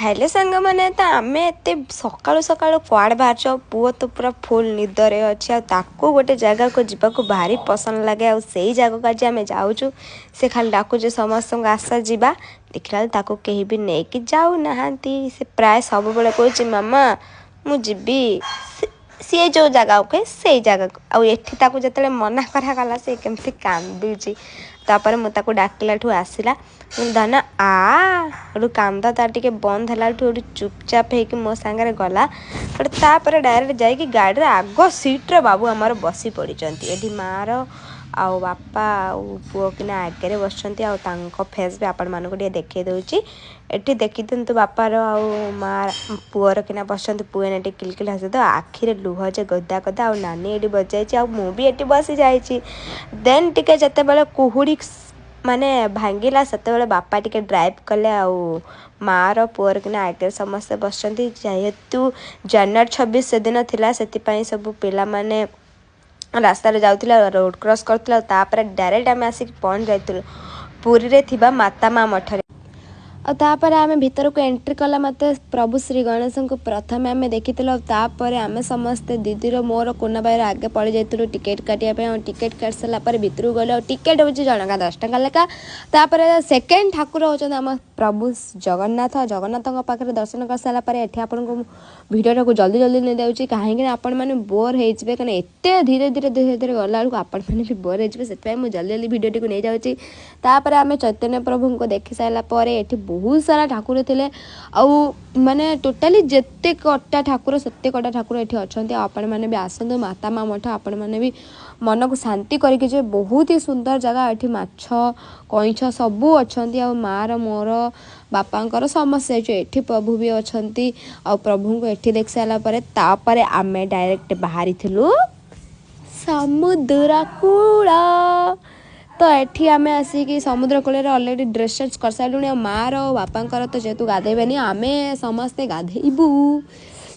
ହେଲେ ସାଙ୍ଗମାନେ, ତ ଆମେ ଏତେ ସକାଳୁ ସକାଳୁ କୁଆଡ଼େ ବାହାରିଛୁ? ଆଉ ପୁଅ ତ ପୁରା ଫୁଲ୍ ନିଦରେ ଅଛି। ଆଉ ତାକୁ ଗୋଟେ ଜାଗାକୁ ଯିବାକୁ ଭାରି ପସନ୍ଦ ଲାଗେ, ଆଉ ସେଇ ଜାଗାକୁ ଆଜି ଆମେ ଯାଉଛୁ। ସେ ଖାଲି ଡାକୁଛି ସମସ୍ତଙ୍କୁ, ଆସ ଯିବା। ଦେଖିଲା ବେଳକୁ ତାକୁ କେହି ବି ନେଇକି ଯାଉନାହାନ୍ତି। ସେ ପ୍ରାୟ ସବୁବେଳେ କହୁଛି, ମାମା ମୁଁ ଯିବି ସିଏ ଯେଉଁ ଜାଗାକୁ କହେ ସେଇ ଜାଗାକୁ। ଆଉ ଏଠି ତାକୁ ଯେତେବେଳେ ମନା କରାଗଲା, ସେ କେମିତି କାନ୍ଦୁଛି। ତାପରେ ମୁଁ ତାକୁ ଡାକିଲାଠୁ ଆସିଲା। ଧନ ଆ। ସେଠୁ କାନ୍ଦ ତାର ଟିକେ ବନ୍ଦ ହେଲାଠୁ ଏଠୁ ଚୁପଚାପ ହେଇକି ମୋ ସାଙ୍ଗରେ ଗଲା। ସେଠୁ ତାପରେ ଡାଇରେକ୍ଟ ଯାଇକି ଗାଡ଼ିରେ ଆଗ ସିଟ୍ରେ ବାବୁ ଆମର ବସି ପଡ଼ିଛନ୍ତି। ଏଠି ମାଆର ଆଉ ବାପା ଆଉ ପୁଅ କିନା ଆଗରେ ବସିଛନ୍ତି, ଆଉ ତାଙ୍କ ଫେସ୍ ବି ଆପଣମାନଙ୍କୁ ଟିକେ ଦେଖେଇ ଦେଉଛି। ଏଠି ଦେଖିଦିଅନ୍ତୁ, ବାପାର ଆଉ ମା ପୁଅର କିନା ବସିଛନ୍ତି। ପୁଅ ଏଇନା ଟିକେ କିଲକିଲ ହସ, ତ ଆଖିରେ ଲୁହ ଯେ ଗଦା ଗଦା। ଆଉ ନାନୀ ଏଠି ବସିଯାଇଛି, ଆଉ ମୁଁ ବି ଏଠି ବସିଯାଇଛି। ଦେନ୍ ଟିକେ ଯେତେବେଳେ କୁହୁଡ଼ି ମାନେ ଭାଙ୍ଗିଲା, ସେତେବେଳେ ବାପା ଟିକେ ଡ୍ରାଇଭ୍ କଲେ, ଆଉ ମାଆର ପୁଅର କିନା ଆଗରେ ସମସ୍ତେ ବସିଛନ୍ତି। ଯେହେତୁ ଜାନୁଆରୀ 26 ସେଦିନ ଥିଲା, ସେଥିପାଇଁ ସବୁ ପିଲାମାନେ ରାସ୍ତାରେ ଯାଉଥିଲେ, ରୋଡ଼ କ୍ରସ୍ କରୁଥିଲେ। ଆଉ ତାପରେ ଡାଇରେକ୍ଟ ଆମେ ଆସିକି ପହଞ୍ଚି ଯାଇଥିଲୁ ପୁରୀରେ ଥିବା ମାତା ମା ମଠରେ। ଆଉ ତାପରେ ଆମେ ଭିତରକୁ ଏଣ୍ଟ୍ରି କଲା ମାତ୍ରେ ପ୍ରଭୁ ଶ୍ରୀ ଗଣେଶଙ୍କୁ ପ୍ରଥମେ ଆମେ ଦେଖିଥିଲୁ। ଆଉ ତାପରେ ଆମେ ସମସ୍ତେ ଦିଦିର ମୋର କୁନା ଭାଇର ଆଗେ ପଳେଇ ଯାଇଥିଲୁ ଟିକେଟ୍ କାଟିବା ପାଇଁ। ଆଉ ଟିକେଟ୍ କାଟି ସାରିଲା ପରେ ଭିତରକୁ ଗଲୁ। ଆଉ ଟିକେଟ୍ ହେଉଛି ଜଣକା 10 ଟଙ୍କା ଲେଖା। ତାପରେ ସେକେଣ୍ଡ ଠାକୁର ହେଉଛନ୍ତି ଆମ ପ୍ରଭୁ ଜଗନ୍ନାଥ। ଜଗନ୍ନାଥଙ୍କ ପାଖରେ ଦର୍ଶନ କରିସାରିଲା ପରେ ଏଠି ଆପଣଙ୍କୁ ମୁଁ ଭିଡ଼ିଓଟାକୁ ଜଲ୍ଦି ଜଲ୍ଦି ନେଇଯାଉଛି, କାହିଁକିନା ଆପଣମାନେ ବୋର୍ ହେଇଯିବେ। କାରଣ ଏତେ ଧୀରେ ଧୀରେ ଧୀରେ ଧୀରେ ଗଲାବେଳକୁ ଆପଣମାନେ ବି ବୋର୍ ହେଇଯିବେ, ସେଥିପାଇଁ ମୁଁ ଜଲ୍ଦି ଜଲ୍ଦି ଭିଡ଼ିଓଟିକୁ ନେଇଯାଉଛି। ତାପରେ ଆମେ ଚୈତନ୍ୟ ପ୍ରଭୁଙ୍କୁ ଦେଖି ସାରିଲା ପରେ ଏଠି ବହୁତ ସାରା ଠାକୁର ଥିଲେ, ଆଉ ମାନେ ଟୋଟାଲି ଯେତେ କଟା ଠାକୁର ସେତେ କଟା ଠାକୁର ଏଠି ଅଛନ୍ତି। ଆଉ ଆପଣମାନେ ବି ଆସନ୍ତୁ ମାତା ମା ମଠ, ଆପଣମାନେ ବି ମନକୁ ଶାନ୍ତି କରିକି ଯିବେ। ବହୁତ ହି ସୁନ୍ଦର ଜାଗା। ଏଠି ମାଛ କଇଁଛ ସବୁ ଅଛନ୍ତି। ଆଉ ମାଆର ମୋର ବାପାଙ୍କର ସମସ୍ତେ ଯାଇଛୁ। ଏଠି ପ୍ରଭୁ ବି ଅଛନ୍ତି। ଆଉ ପ୍ରଭୁଙ୍କୁ ଏଠି ଦେଖି ସାରିଲା ପରେ ତାପରେ ଆମେ ଡାଇରେକ୍ଟ ବାହାରିଥିଲୁ ସମୁଦ୍ର କୂଳ। ତ ଏଠି ଆମେ ଆସିକି ସମୁଦ୍ର କୂଳରେ ଅଲରେଡ଼ି ଡ୍ରେସ୍ ଚେଞ୍ଜ କରିସାରିଲୁଣି। ଆଉ ମାଆର ବାପାଙ୍କର ତ ଯେହେତୁ ଗାଧେଇବେନି, ଆମେ ସମସ୍ତେ ଗାଧେଇବୁ।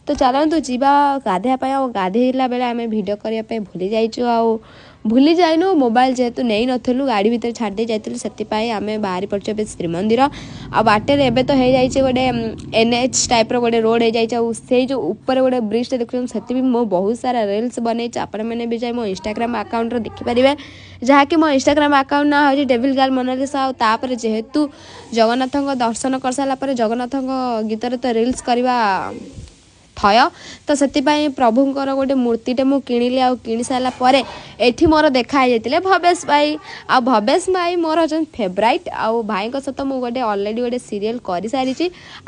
ତ ଚାଲନ୍ତୁ ଯିବା ଗାଧେଇବା ପାଇଁ। ଆଉ ଗାଧେଇଲା ବେଳେ ଆମେ ଭିଡ଼ିଓ କରିବା ପାଇଁ ଭୁଲି ଯାଇଛୁ। ଆଉ ଭୁଲି ଯାଇନୁ, ମୋବାଇଲ ଯେହେତୁ ନେଇନଥିଲୁ, ଗାଡ଼ି ଭିତରେ ଛାଡ଼ି ଦେଇ ଯାଇଥିଲୁ, ସେଥିପାଇଁ ଆମେ ବାହାରି ପଡ଼ିଛୁ ଏବେ ଶ୍ରୀମନ୍ଦିର। ଆଉ ବାଟରେ ଏବେ ତ ହେଇଯାଇଛି ଗୋଟେ ଏନ୍ ଏଚ୍ ଟାଇପ୍ର ଗୋଟେ ରୋଡ଼ ହେଇଯାଇଛି। ଆଉ ସେଇ ଯେଉଁ ଉପରେ ଗୋଟେ ବ୍ରିଜ୍ଟା ଦେଖୁଛନ୍ତି, ସେଠି ବି ମୁଁ ବହୁତ ସାରା ରିଲ୍ସ ବନେଇଛି। ଆପଣମାନେ ବି ଯାଇ ମୋ ଇନଷ୍ଟାଗ୍ରାମ ଆକାଉଣ୍ଟରେ ଦେଖିପାରିବେ, ଯାହାକି ମୋ ଇନଷ୍ଟାଗ୍ରାମ ଆକାଉଣ୍ଟ ନାଁ ହେଉଛି ଡେଭିଲ୍ ଗାର୍ଲ ମୋନାଲିସା। ଆଉ ତାପରେ ଯେହେତୁ ଜଗନ୍ନାଥଙ୍କ ଦର୍ଶନ କରିସାରିଲା ପରେ ଜଗନ୍ନାଥଙ୍କ ଗୀତରେ ତ ରିଲ୍ସ କରିବା ଥୟ, ତ ସେଥିପାଇଁ ପ୍ରଭୁଙ୍କର ଗୋଟେ ମୂର୍ତ୍ତିଟେ ମୁଁ କିଣିଲି। ଆଉ କିଣି ସାରିଲା ପରେ ଏଠି ମୋର ଦେଖା ହେଇଯାଇଥିଲେ ଭବେଶ ଭାଇ। ଆଉ ଭବେଶ ଭାଇ ମୋର ହେଉଛନ୍ତି ଫେଭରାଇଟ୍। ଆଉ ଭାଇଙ୍କ ସହିତ ମୁଁ ଗୋଟେ ଅଲରେଡ଼ି ଗୋଟେ ସିରିଏଲ୍ କରିସାରିଛି,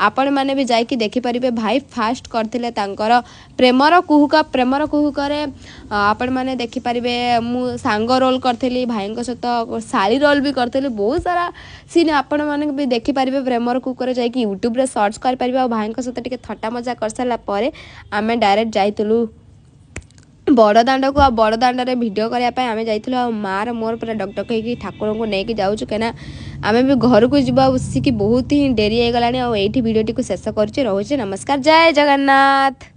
ଆପଣମାନେ ବି ଯାଇକି ଦେଖିପାରିବେ। ଭାଇ ଫାଷ୍ଟ କରିଥିଲେ ତାଙ୍କର ପ୍ରେମର କୁହୁକ। ପ୍ରେମର କୁହୁକରେ ଆପଣମାନେ ଦେଖିପାରିବେ, ମୁଁ ସାଙ୍ଗ ରୋଲ୍ କରିଥିଲି, ଭାଇଙ୍କ ସହିତ ଶାଳୀ ରୋଲ୍ ବି କରିଥିଲି। ବହୁତ ସାରା ସିନ୍ ଆପଣମାନେ ବି ଦେଖିପାରିବେ ପ୍ରେମର କୁହୁକରେ, ଯାଇକି ୟୁଟ୍ୟୁବରେ ସର୍ଚ୍ଚ କରିପାରିବେ। ଆଉ ଭାଇଙ୍କ ସହିତ ଟିକେ ଥଟ୍ଟା ମଜା କରିସାରିଲା ପରେ ଆମେ ଡାଇରେକ୍ଟ ଯାଇଥିଲୁ ବଡ଼ ଦାଣ୍ଡକୁ। ଆଉ ବଡ଼ ଦାଣ୍ଡରେ ଭିଡ଼ିଓ କରିବା ପାଇଁ ଆମେ ଯାଇଥିଲୁ। ଆଉ ମାଆର ମୋର ପୁରା ଡକ୍ ଡକ୍ ହେଇକି ଠାକୁରଙ୍କୁ ନେଇକି ଯାଉଛୁ, କାହିଁକିନା ଆମେ ବି ଘରକୁ ଯିବା ବସିକି ବହୁତ ହିଁ ଡେରି ହେଇଗଲାଣି। ଆଉ ଏଇଠି ଭିଡ଼ିଓଟିକୁ ଶେଷ କରୁଛି, ରହୁଛି, ନମସ୍କାର, ଜୟ ଜଗନ୍ନାଥ।